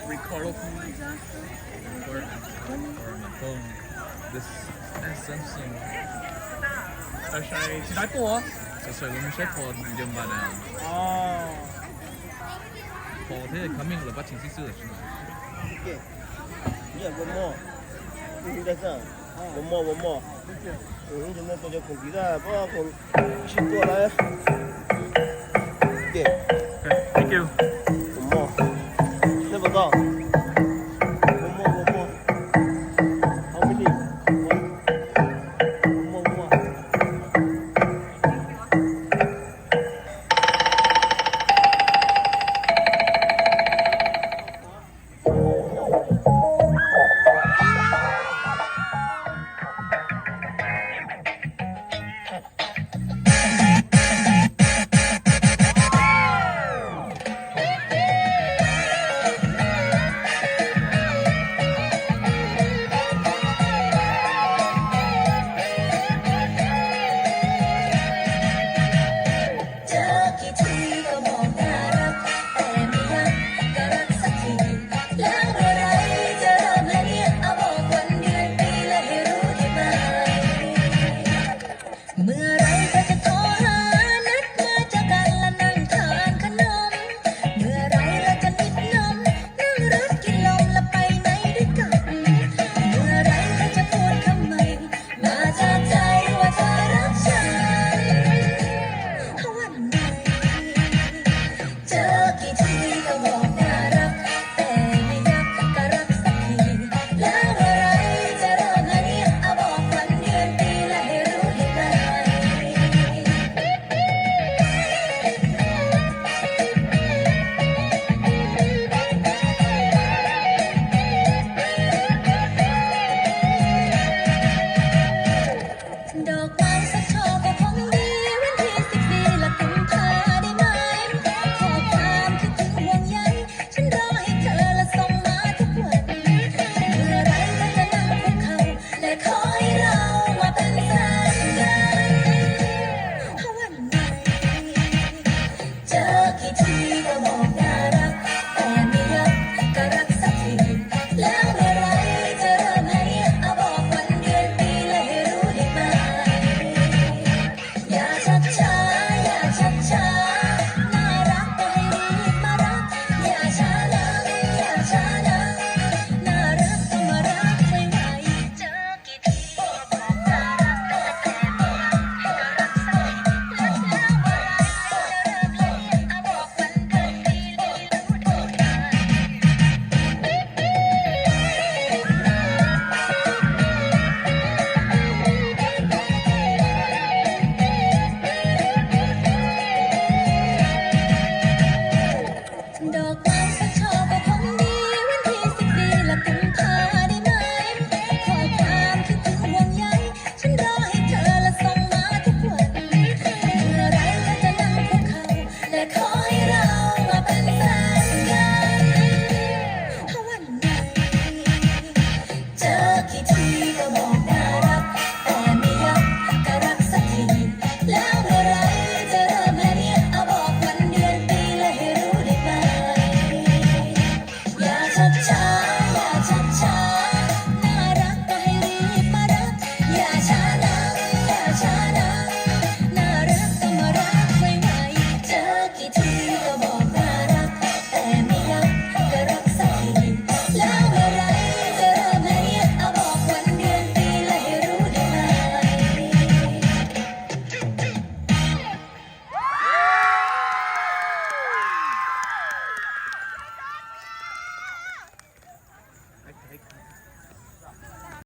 Record, record my phone. This is Samsung. Tsis dai tuaj. Txawm lawv mus saib phom ncaws npas na. Phom thiab coming lawv pab tsheej xib xwb tam sim no. Ua mov, ua mov, ua mov. Tus cov khoom tiv tag pob khoom sib tua lawm. Ua mov, nej puas tau?